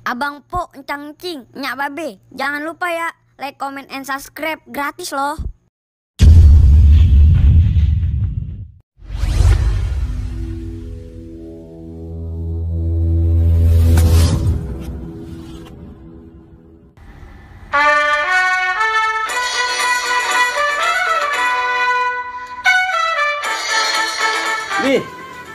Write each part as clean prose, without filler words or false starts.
Abang Po, Encang Cing, Nyak Babe. Jangan lupa ya, like, comment, and subscribe. Gratis loh. Nih,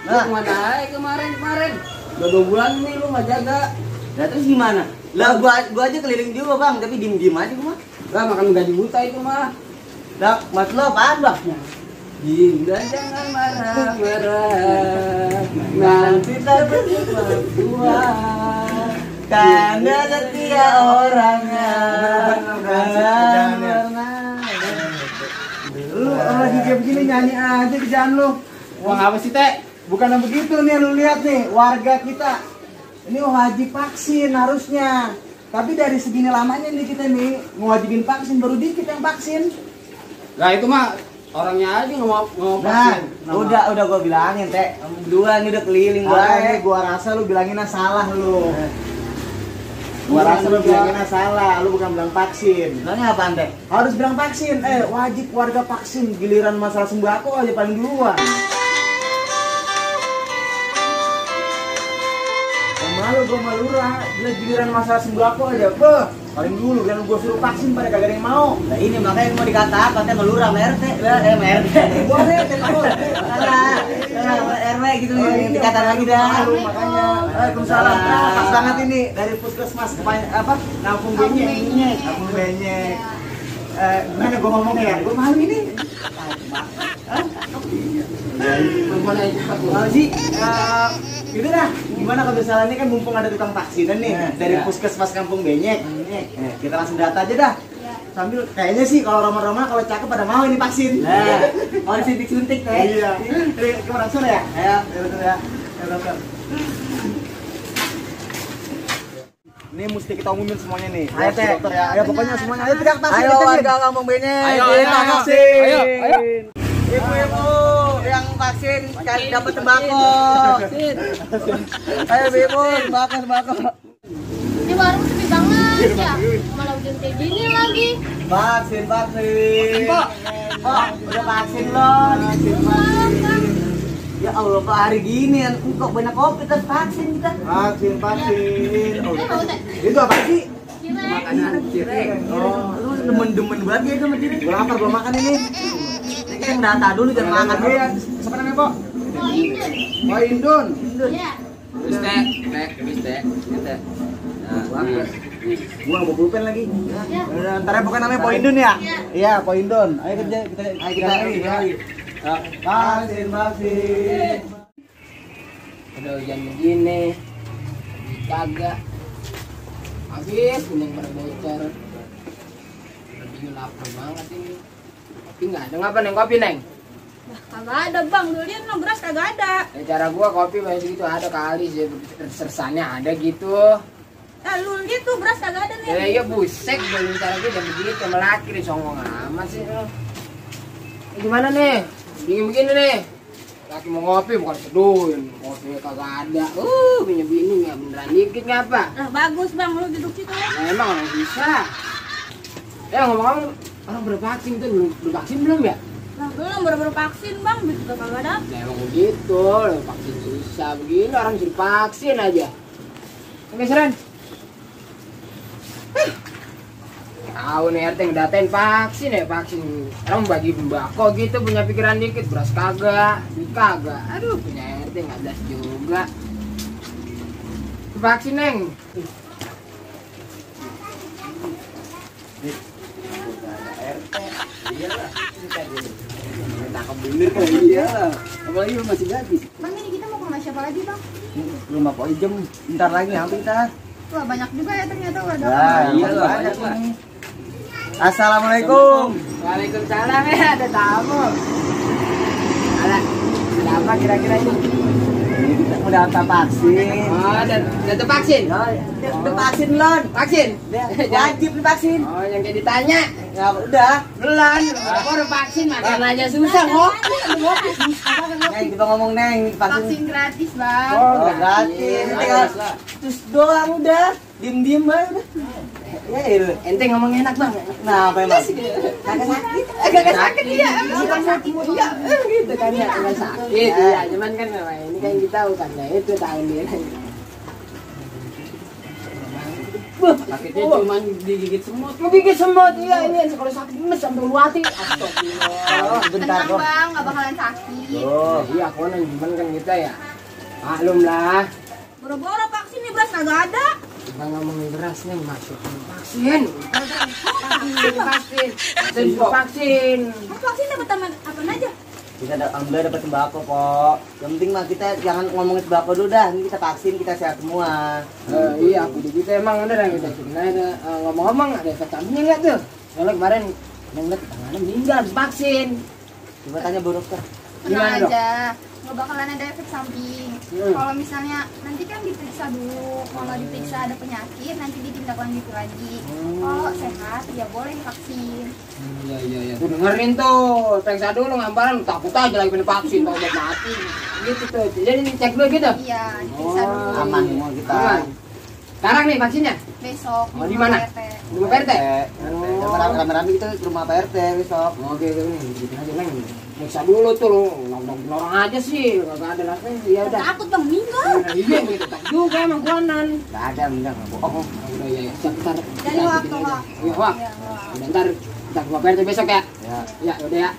Lu kemana aja kemarin? Udah 2 bulan nih lu nggak jaga. nah terus gimana? Lah gua aja keliling juga bang, tapi diem aja gua mah. Lah makan gaji buta itu mah. Lah mas lo apaan bang? Dinda jangan marah-marah. Nanti tak berdua. Karena setia orangnya. Lu lagi kayak begini nyanyi aja kerjaan lu. Uang apa sih teh? Bukan begitu nih, lu lihat nih warga kita. Ini wajib vaksin harusnya. Tapi dari segini lamanya nih kita nih ngewajibin vaksin, baru dikit yang vaksin. Lah itu mah orangnya aja nggak mau Nah, vaksin. udah gua bilangin teh. Dua nih udah keliling Gua rasa lu bilanginnya salah lu. Gua rasa lu bilanginnya salah, lu bukan bilang vaksin. Bilangnya apaan teh? Harus bilang vaksin, wajib warga vaksin. Giliran masalah sembako aja paling duluan. Malu gua malura, giliran masalah sembako aja, paling dulu dan gua suruh vaksin pada kagak ada yang mau. Nah ini makanya mau dikatakan teh melurah MRT, MRT. Gua RT kamu. RW gitu dikatakan lagi dah. Malu makanya. Waalaikumsalam. Nah, pas banget ini dari puskesmas ke Kampung Benyek. Kampung Benyek. Gimana gua ngomongnya ya? Gua malu ini. Sih, gitu dah. Gimana kalau misalnya ini kan mumpung ada tukang vaksinan nih dari puskesmas Kampung Benyek. Kita langsung data aja dah. Sambil kayaknya sih kalau Roma-Roma kalau cakep pada mau ini vaksin. Nah, mau disuntik teh. Iya. Kemana sana ya? Ayo. Ya. Ini mesti kita umumin semuanya nih. Ayo, Teh. Dokter ya. Ayo pokoknya semuanya ayo teriak vaksin. Ayo warga Kampung Benyek. Ayo, kita ayo. vaksin. Ayo. Ibu-ibu yang vaksin cari dapat tembakau. Ayo ibu, sembako. Ini warung sepi banget ya. Malah hujan kayak gini lagi. Vaksin. Pak. Udah vaksin loh. Ya Allah Pak, hari gini kok banyak kopi terus vaksin kita. Vaksin. Ini mau teh. Itu apa sih? Gimana? Oh, lu demen-demen banget ya sama diri. Gua lapar, gua makan ini. Ini kita yang data dulu jangan makan dulu. Iya, siapa namanya, Pak? Oh ini. Oh, Indun. Iya. Bis teh. Gua nggak mau pulpen lagi. Ya. Ntar ya pokoknya namanya Po Indun ya? Iya, Po Indun. Ayo kerja, kita lagi. Vaksin. Udah hujan begini. Kagak. Habis kuning pada bocor. Lebih lapar banget ini. Kopi nggak ada ngapa neng kopi neng? Kagak ada bang. Dulu lihat no beras kagak ada. Ya, cara gua kopi banyak gitu ada kali sih sersannya ada gitu. Nah lu lihat tuh beras kagak ada nih. Ya iya busek dari cara gue jam begitu melaki di songong amat sih lu. Gimana nih? Dingin begini nih. Laki mau ngopi bukan seduhin. Kopi kagak ada. Punya bini nggak beneran dikit ngapa? Nah bagus bang lu duduk situ. Nah, emang orang bisa. Ya ngomong-ngomong orang bervaksin tuh belum vaksin belum ya? Nah belum baru vaksin bang, duit juga kagak ada. Nah, emang begitu, vaksin susah begini orang suruh vaksin aja. Oke Seren. Tahu nih RT ngedatain vaksin ya vaksin. Orang bagi sembako gitu punya pikiran dikit beras kagak, duit kagak. Aduh punya RT nggak jelas juga. Vaksin neng. Iyalah, cakep bener kan iya. Apalagi lu masih gadis. Bang ini kita mau ke rumah siapa lagi bang? Rumah Po Ijem, bentar lagi hampir kita. Wah banyak juga ya ternyata ada. Iya lah, banyak nih. Assalamualaikum. Waalaikumsalam ya ada tamu. Ada apa kira-kira ini? Ini kita udah daftar vaksin. Oh, ada vaksin. Udah vaksin lon. Vaksin. Wajib divaksin. Oh, yang kayak ditanya. Ya udah. Belan, baru vaksin makan aja susah ngopi susah banget ngopi. Neng, kita ngomong Neng, Vaksin gratis, Bang. Oh, gratis. Tinggal terus doang udah. Diem-diem aja udah. Ya, itu. Ente ngomong enak bang. Nah, apa emang? Kagak sakit. Kagak sakit iya. Bukan sakit iya. Gitu kan ya, kagak sakit. Iya, cuman kan ini kan kita bukan itu tahun dia. Sakitnya cuma digigit semut. Digigit semut iya ini kalau sakit mes sampai ulu hati. Astagfirullah. Bentar Tenang, kok. Bang, nggak bakalan sakit. Oh, iya konon cuman kan kita ya. Maklum lah. Boro-boro vaksin nih, Bras, kagak ada. Kita ngomongin beras nih masuk vaksin. Vaksin. Kamu vaksin dapat apa aja? Kita alhamdulillah dapat sembako kok. Yang penting mah kita jangan ngomongin sembako dulu dah. Ini kita vaksin, kita sehat semua. Iya, kita emang ada yang kita ada ngomong-ngomong ada efek sampingnya nggak tuh? Soalnya kemarin yang lihat tangannya meninggal habis vaksin. Coba tanya Bu Dokter. Tenang Gimana, Dok? aja, nggak bakalan ada efek samping. Kalau misalnya nanti kan diperiksa dulu, kalau diperiksa ada penyakit nanti ditindaklanjuti lagi. Kalau sehat ya boleh vaksin. Iya. Tuh dengerin tuh, periksa dulu ngamparan takut aja lagi pengen vaksin tau udah mati. Gitu tuh. Jadi cek dulu gitu. Iya, diperiksa Oh, dulu. Aman semua kita. Aman. Sekarang nih vaksinnya Besok Oh, di mana? RT. di rumah PRT. Rame-rame kita ke rumah Pak RT besok. Oke, nih, bikin aja Neng. Periksa dulu tuh lu, orang aja sih, kagak ada rasanya. Ya udah. Takut Bang, meninggal. Iya, begitu tak juga emang kuanan. Enggak ada, enggak bohong. Udah ya, siap ntar. Dari waktu Wak. Iya, Wak. Iya, Wak. Udah ntar kita ke PRT besok ya. Ya. Ya, udah ya.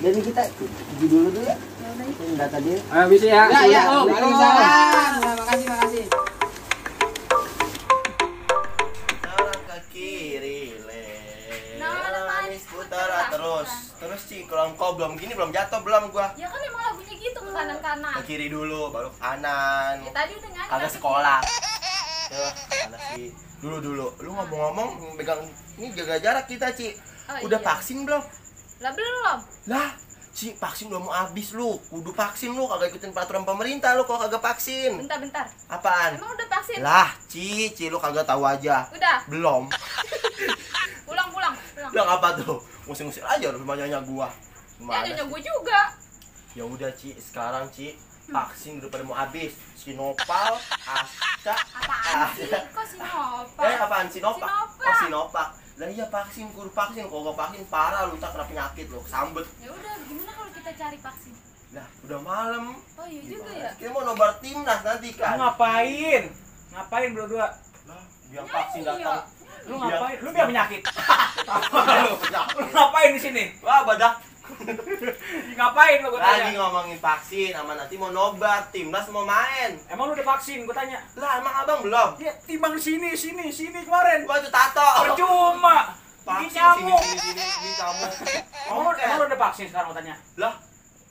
Jadi kita pergi dulu ya. Ya udah. Ini data dia. Bisa ya. Ya, ya. Waalaikumsalam. Makasih. Jalan ke kiri, manis putara terus sih kalau engkau belum gini belum jatuh belum gua Ya kan emang lagunya gitu ke kanan-kanan. ke kiri dulu baru ke kanan Ya tadi udah nyanyi. kagak sekolah ya mana sih dulu lu ngomong-ngomong megang ini jaga jarak kita Ci Oh, udah iya. vaksin belum Lah belum. lah Ci vaksin udah mau habis lu kudu vaksin lu kagak ikutin peraturan pemerintah lu kalau kagak vaksin Bentar. apaan Emang udah vaksin? lah Ci lu kagak tahu aja Udah. belum Pulang. bilang apa tuh ngusir-ngusir aja rumahnya gua Ya gimana ada gue juga. ya udah Ci sekarang Ci vaksin udah pada mau habis Sinopal Astra Apaan sih? Kok Sinovac? apaan Sinopak Sinovac. oh Sinopak lah iya vaksin kudu vaksin kalau gak vaksin parah lu tak kena penyakit lu sambet Ya udah, gimana kalau kita cari vaksin? nah udah malam Oh iya juga ya. kita mau nobar timnas nanti kan Ngapain berdua? lah biar vaksin datang Lu ngapain? Lu biar penyakit. Lu Ngapain di sini? wah badak Ngapain lu gua lagi tanya? ngomongin vaksin sama nanti mau nobar timnas mau main Emang lu udah vaksin? Gua tanya. lah emang abang belum Ya timbang sini kemarin. gua tuh tato Percuma. Gigi vaksin nyamuk. sini kamu Emang lu udah vaksin sekarang gua tanya? lah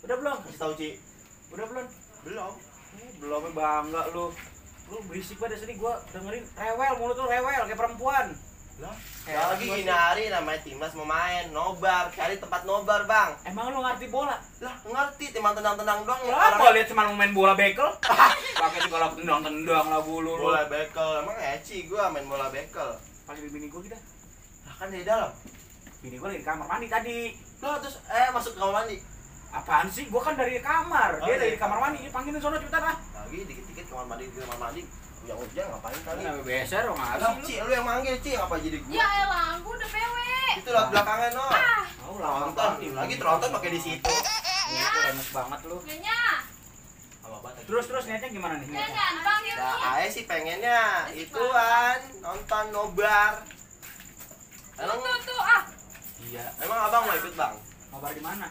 Udah belum? kasih tahu Ci Udah belum? belum Belum bangga lu. Lu berisik banget sini gua dengerin rewel, mulut lu rewel kayak perempuan. lah lagi gini hari namanya timnas mau main nobar cari tempat nobar bang Emang lu ngerti bola? lah ngerti timang tenang doang Ya apa lihat cuma main bola bekel? Pakai segala tendang lagu lu. bola bekel emang eci gua main bola bekel Panggil bini gua kita. lah kan dari dalam Bini gua lagi di kamar mandi tadi. lah terus masuk ke kamar mandi Apaan sih? Gua kan dari kamar. Oh, Dia iya. dari kamar mandi. Panggilin sono cepetan ah. lagi dikit-dikit kamar mandi yang hujan ngapain kali Biasa dong lah ngasih lu. Ci lu yang manggil Ci ngapa jadi gua Ya elah, gue udah PW. itu lah belakangan no Oh, lama nonton banget. lagi teronton pakai di situ Ya. Itu enak banget lu. Nyonya. apa banget Terus niatnya gimana nih? Nyonya, Niatnya? dipanggil ya nih. ae sih pengennya ituan nonton nobar emang Tuh, ah. Iya. emang abang mau ikut bang Kabar di mana?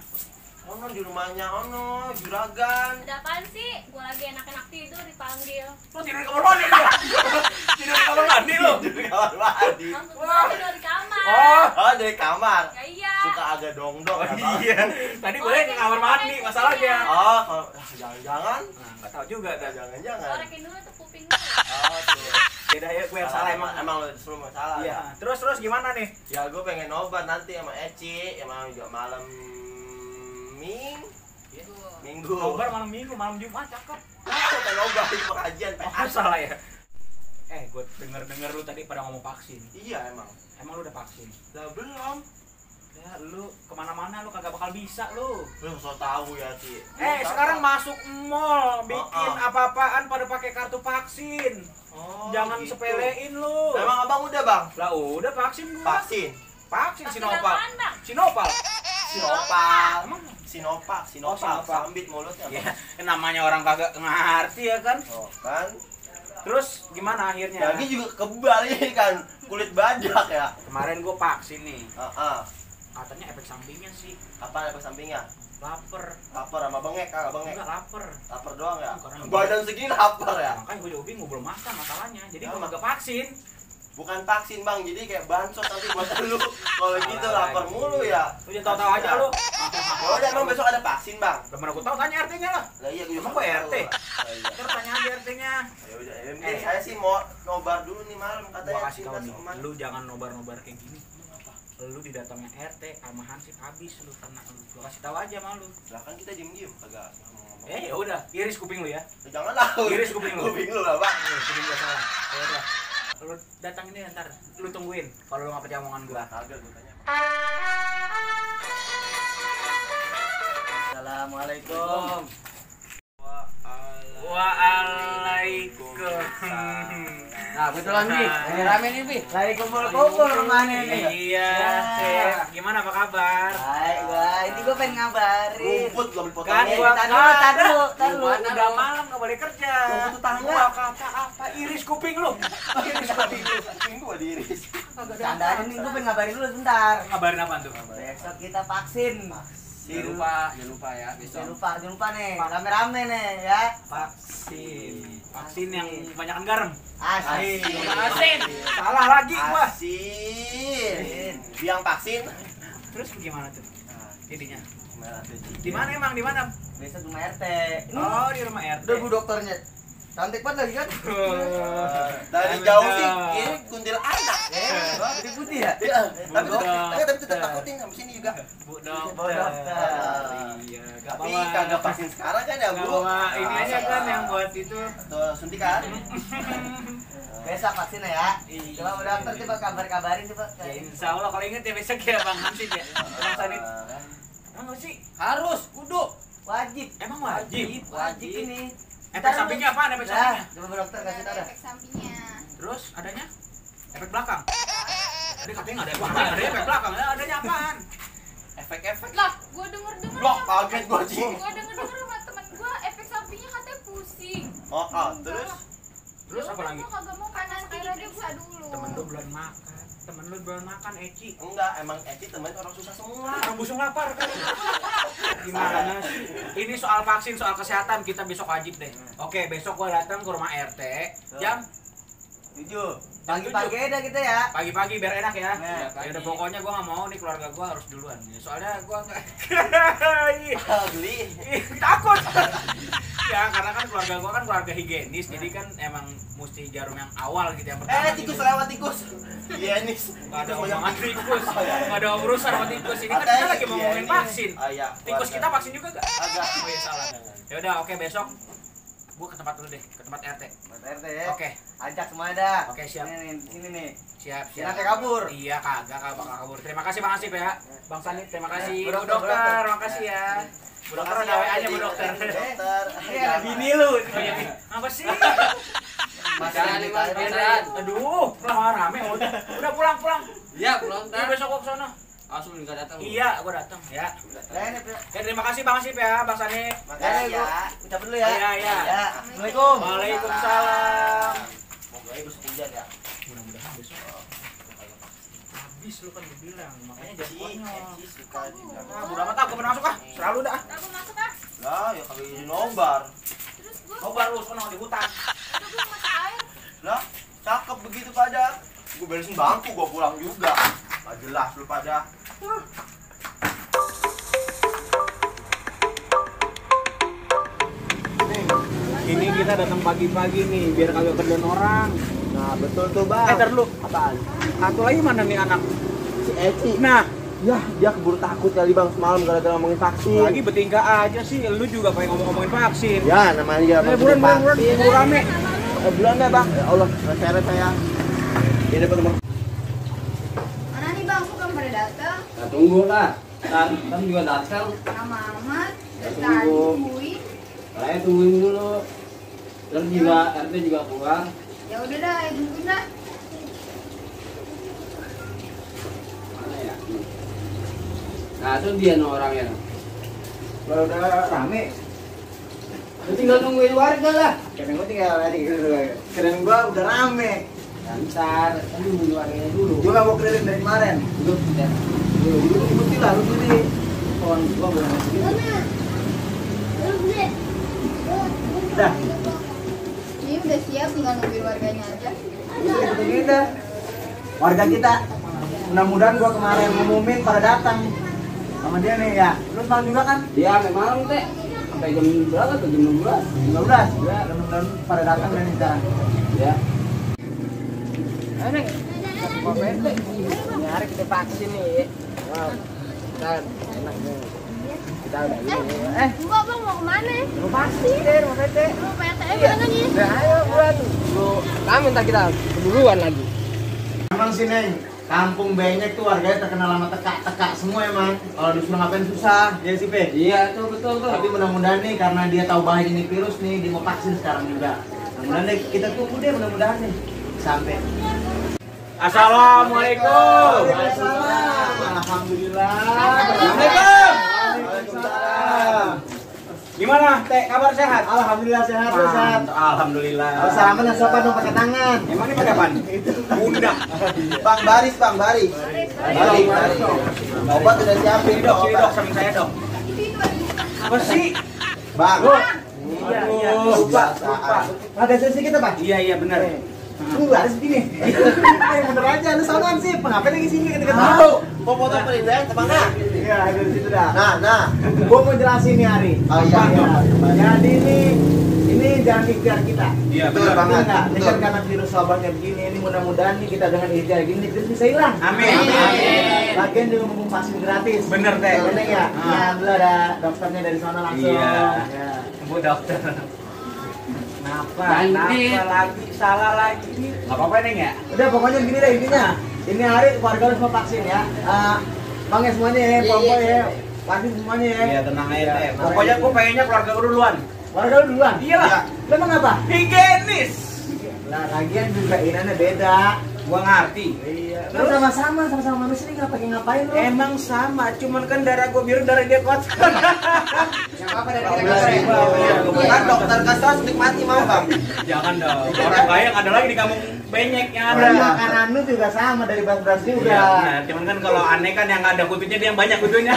ono di rumahnya ono juragan Ada apaan sih? Gue lagi enak-enak tidur dipanggil. Lu tidur di kamar mandi lu. Tidur di kamar mandi lu. di kamar mandi Langsung gue tidur di kamar. oh dari kamar Ya iya. suka agak dong-dong Oh abang. iya. Tadi boleh ke kamar mandi masalahnya. oh kalau jangan-jangan Nah, enggak tahu juga dah. jangan-jangan Korekin dulu tuh kuping lu. oh tuh Beda ya gue yang salah emang. emang lo semua masalah Iya. Terus gimana nih? ya gue pengen nobar nanti sama Eci emang juga malam minggu Nobar malam Minggu, malam Jumat cakep. aku pengen nobar itu pengajian Oh, salah ya. Gue denger lu tadi pada ngomong vaksin. iya emang Emang lu udah vaksin? lah belum Ya lu kemana-mana lu kagak bakal bisa lu. Lu so tahu ya sih. Sekarang masuk mall bikin apa-apaan pada pakai kartu vaksin. Jangan gitu. sepelein lu. Emang abang udah bang? Lah udah vaksin gua. Vaksin? Vaksin Sinopal. Sinopal. Sinopal. Emang Sinopak, Sinopak. sambit mulutnya. ya namanya orang kagak ngerti ya kan. Oh kan. Terus gimana akhirnya? Lagi juga kebal ini kan, kulit badak ya. Kemarin gua vaksin nih. Katanya Efek sampingnya sih apa efek sampingnya? lapar. Lapar sama bengek kagak bengek? Enggak lapar. Lapar doang ya? Karena Badan segini lapar ya? makanya gue juga bingung belum makan masalahnya. Jadi Ya. gua kagak vaksin. Bukan vaksin bang, jadi kayak bansos nanti buat lu. Kalau Salah gitu lapar lagi. mulu ya. Lu jangan tahu-tahu aja lu. Ya udah emang besok ada vaksin bang. Lah mana gua tahu tanya RT-nya lah. Lah iya gue Emang gua RT? Iya. Ntar tanya aja RT-nya. Ya udah, saya sih mau nobar dulu nih malam katanya. Gua kasih tahu cinta nih, sama lu jangan nobar-nobar kayak gini. Lu didatangnya RT sama Hansip habis lu kena lu. Gua kasih tahu aja sama lu. Lah kan kita diem-diem kagak ngomong. Ya udah, iris kuping lu ya. Jangan lah. Iris kuping lu. Kuping lu lah bang. Kuping gua salah. Ya udah. Lu datang ini ntar, lu tungguin. Kalau lu nggak percaya omongan gua. Kagak gue tanya. Assalamualaikum. Waalaikumsalam. Nah, kebetulan Bi, lagi rame nih Bi. Lagi kumpul-kumpul rumahnya nih. Iya, Sip. Gimana apa kabar? Baik, baik. Ini gue pengen ngabarin. Rumput belum dipotong. Kan Eh, gua tar dulu. udah malam nggak boleh kerja. Gua butuh tanya. Gua kata apa? Iris kuping lu. Iris kuping lu. kuping gua diiris. Candaan nih gue pengen ngabarin dulu sebentar. Ngabarin apa tuh? Besok kita vaksin. Jangan lupa ya besok. Jangan lupa nih. Rame-rame nih ya. Vaksin yang kebanyakan garam. Asik. Asin. Salah lagi gua. Asin. Biang vaksin. Terus bagaimana tuh? Jadinya. Gimana tuh, Ci? Di mana emang? Di mana? Besok rumah RT. Oh, di rumah RT. Udah bu dokternya. Cantik banget lagi kan? Dari jauh sih, ini kuntil anak. Putih-putih ya? Iya, tapi Dokter. tetap takutin sama sini juga. Bu dokter. Iya, Tapi kagak vaksin sekarang kan ya, Nggak Bu? bawa ini aja kan yang buat itu. Tuh, suntikan. Besok vaksin ya. Iya. Coba bu dokter coba kabarin coba. Ya insya Allah kalau inget ya besok ya Bang Hansip ya. Bang Sanit. Emang sih? Harus, kudu. Wajib. Emang wajib. Wajib ini. Efek sampingnya apaan? Efek sampingnya? Coba bu dokter kasih tau dah. Efek sampingnya. Terus adanya? Efek belakang. Tadi katanya nggak ada efek, ada efek belakang. Adanya apaan? Efek-efek. Lah, gua denger-denger Loh, kaget gua, Ci. Gua denger-denger sama temen gua efek sampingnya katanya pusing. Terus? Terus apa lagi? Gua kagak mau kanan kiri diperiksa dulu. Temen lu belum makan. Temen lu belum makan Eci. Enggak, emang Eci temen orang susah semua. Orang busung lapar kan. Gimana sih? Ini soal vaksin, soal kesehatan kita besok wajib deh. Oke, besok gua datang ke rumah RT jam 7. Pagi-pagi aja kita ya. pagi-pagi biar enak ya. Nah, Ya udah pokoknya gua nggak mau nih keluarga gua harus duluan. Soalnya gua nggak Beli. takut. Ya karena kan keluarga gua kan keluarga higienis, jadi kan emang mesti jarum yang awal gitu yang pertama. Tikus gitu. lewat tikus. Higienis. Nggak ada omongan tikus, nggak ada urusan sama tikus. Ini kan kita lagi mau ngomongin vaksin. Iya. Tikus kita vaksin juga gak? Agak. Oh iya salah. Ya udah oke besok gua ke tempat dulu deh, ke tempat RT. RT ya. Oke, Ajak semua dah. Oke, siap. Sini nih. siap Jangan siap. sampai kabur. Iya kagak bakal kabur. Terima kasih Bang Asif ya. Bang Sanit terima kasih. Bu Bu dokter, dokter, makasih ya. Bu dokter ada WA-nya Bu dokter. Dokter. Ini ada bini lu. Oh, iya, nih. Apa sih? Jangan lima beneran. Aduh, rame udah pulang. Iya, pulang Iya ntar. besok gua kesana. Langsung enggak datang. Iya, gua datang ya. Nah, ini Ya terima kasih Bang Asif ya, Bang Sanit. Makasih ya. ucap dulu ya. Iya, iya. Ya. Assalamualaikum. Waalaikumsalam. Semoga besok hujan ya. Mudah-mudahan besok habis lu kan dibilang, makanya jangan Eci, konyol. Eci suka juga. Ah, udah amat aku pernah masuk ah. Selalu dah. Aku masuk ah. Lah, ya kali ini nobar. Terus gua Coba lu sono di hutan. belum masak air. Lah, cakep begitu pada. Gue beresin bangku, gue pulang juga. Gak jelas lu pada. Ini kita datang pagi-pagi nih biar kagak kerjaan orang. Nah, betul tuh, Bang. Ntar lu. Apaan? Satu lagi mana nih anak? Si Eci. Nah, Ya, dia keburu takut kali Bang semalam gara-gara ngomongin vaksin. lagi bertingkah aja sih. Lu juga pengen ngomongin vaksin. Ya, namanya juga Buruan vaksin. buru rame. Bulan dah, Bang. Ya Allah, seret saya. Dia dapat nomor. Mana nih, bangku kan pada datang. Nah, tunggu lah. Kan juga datang. Lama amat. Dari Tunggu. tadi tungguin. Saya tungguin dulu. Terus juga RT juga pulang. Ya udah dah, ya tungguin dah. Mana ya? Nah, itu dia no orangnya. Kalau udah rame, Lu tinggal nungguin warga lah. kadang gua tinggal lari gitu. Kadang gua udah rame. Ntar, kan nungguin warganya dulu. Gua nggak mau keliling dari kemarin. Duduk ya. Lu ikuti lah, lu ikuti. Pohon gua udah masih. Udah, Ini udah siap, tinggal nungguin warganya aja. ikutin dah. Warga kita, mudah-mudahan gua kemarin ngumumin pada datang sama dia nih ya. Lu malam juga kan? Dia memang teh sampai jam berapa tuh? Jam 16. 15 ya, mudah-mudahan pada datang dan sekarang. Ya. Ayo Neng, mau PT. Ini hari kita vaksin nih. Wow. Kan enak nih. Kita udah ini. Enggak bang, mau kemana? Mau vaksin deh, mau PT. Mau PTM mana nih? Udah ayo buruan. Lu kami ntar kita keburuan lagi. Emang sih Neng, kampung Benyek tuh warganya terkenal sama tekak-tekak semua emang. Kalau disuruh ngapain susah, ya sih Pe. Iya, tuh betul tuh. Tapi mudah-mudahan nih karena dia tahu bahaya ini virus nih, dia mau vaksin sekarang juga. Mudah-mudahan deh, kita tunggu deh mudah-mudahan nih sampai. Assalamualaikum. Waalaikumsalam. Alhamdulillah. Assalamualaikum. Waalaikumsalam. Gimana, Teh? Kabar sehat? Alhamdulillah sehat, lu sehat. Alhamdulillah. Kalau salaman yang sopan dong pakai tangan. Emang ini pakai apaan? Bunda. Bang Baris, Bang Baris. Baris. Obat udah siapin Sini dok, dong. sini dok, samping saya dok. Apa sih? Bang. Iya, iya. Lupa. Ada sesi kita, Pak? Iya, iya benar. Lu ada segini. Bener aja, lu sonoan sih. Ngapain lagi sini ketika Tahu. Mau foto presiden kemana? Iya, ada di situ dah. Nah. Gua mau jelasin nih Ari. Oh, iya. Jadi ini jangan ikhtiar kita. Iya Betul benar. banget. Enggak, ini Betul. kan karena virus wabahnya begini, ini mudah-mudahan nih kita dengan ikhtiar gini virus bisa hilang. Amin. Lagian juga mumpung vaksin gratis. Bener, Teh. Bener ya? Ah. Ya, alhamdulillah ada dokternya dari sana langsung. Iya. Ya. Bu dokter. Kenapa? Nanti. Kenapa lagi? Salah lagi? Gak apa-apa Neng ya? Udah pokoknya gini deh intinya. Ini hari warga harus mau vaksin ya. Bang ya semuanya ya, pokok ya. Vaksin semuanya ya. Iya tenang aja Teh. Ya, Pokoknya gue pengennya keluarga gue duluan. warga lu duluan. Iyalah. Lu emang apa? Higienis. Lah lagian juga inannya beda. Gua ngerti. Iya. Lu sama-sama manusia ini nggak pakai ngapain lu? Emang sama, cuman kan darah gue biru, darah dia kotor. Apa dari Kan dokter kasar nikmati mau Bang. Jangan dong. Orang kaya nggak ada lagi di kampung Benyek yang ada. Makanan lu juga sama dari beras juga. Iya, benar. Cuman kan kalau aneh kan yang nggak ada kutunya dia yang banyak kutunya.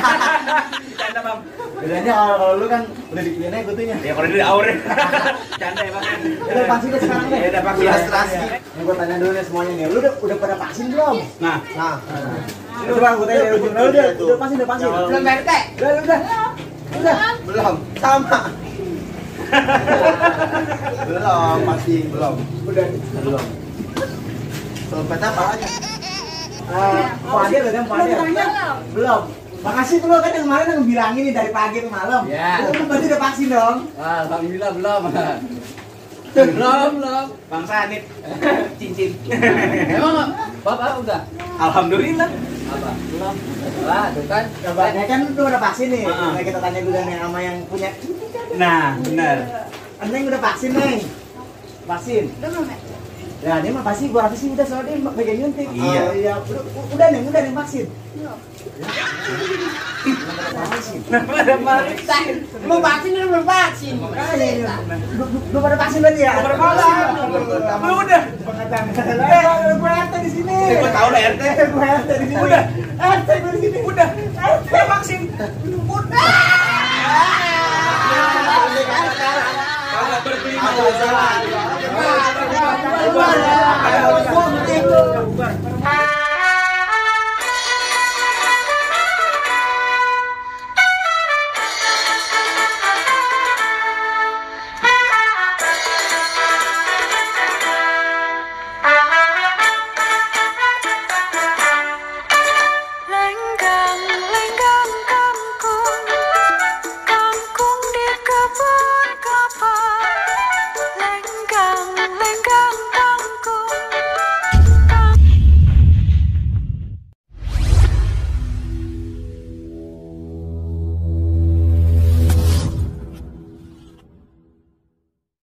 Canda bang. Bedanya kalau lu kan udah dipilih aja kutunya. Ya kalau dia aure. Canda ya bang. Udah vaksin deh sekarang deh. Ya udah vaksin. Ilustrasi. Ini gua tanya dulu nih semuanya nih. Lu udah pada vaksin belum? Nah, Nah. Coba gua tanya dari ujung. Lu udah vaksin, udah vaksin. Belum PT. Udah. Belum. Sama. Belum, pasti belum. Udah. Dompet apa aja? Fadil udah Fadil. Belum. Makasih bro kan yang kemarin yang bilangin nih dari pagi ke malam. Ya. Lu berarti udah vaksin dong. Alhamdulillah belum. Belum. Bang Sanit. Cincin. Emang Bapak udah? Alhamdulillah. Apa? Belum. Wah, tuh kan. Coba, ya kan lu udah vaksin nih. Heeh. Nah, kita tanya juga nih sama yang punya. Nah, benar. Neng udah vaksin nih. Vaksin. Udah belum ya? Ya, dia mah pasti gua rasa sih udah soalnya dia pegang nyuntik. Iya. Oh, iya. Udah nih vaksin. Belum. Vaksin. Mau vaksin lu belum vaksin? Lu pada vaksin berarti ya? Lu pada vaksin. Lu udah. Gua RT di sini. Gua tahu lah RT. Gua RT di sini. Udah. RT gua di sini. Udah. Udah vaksin. Udah. Kalau berterima kasih.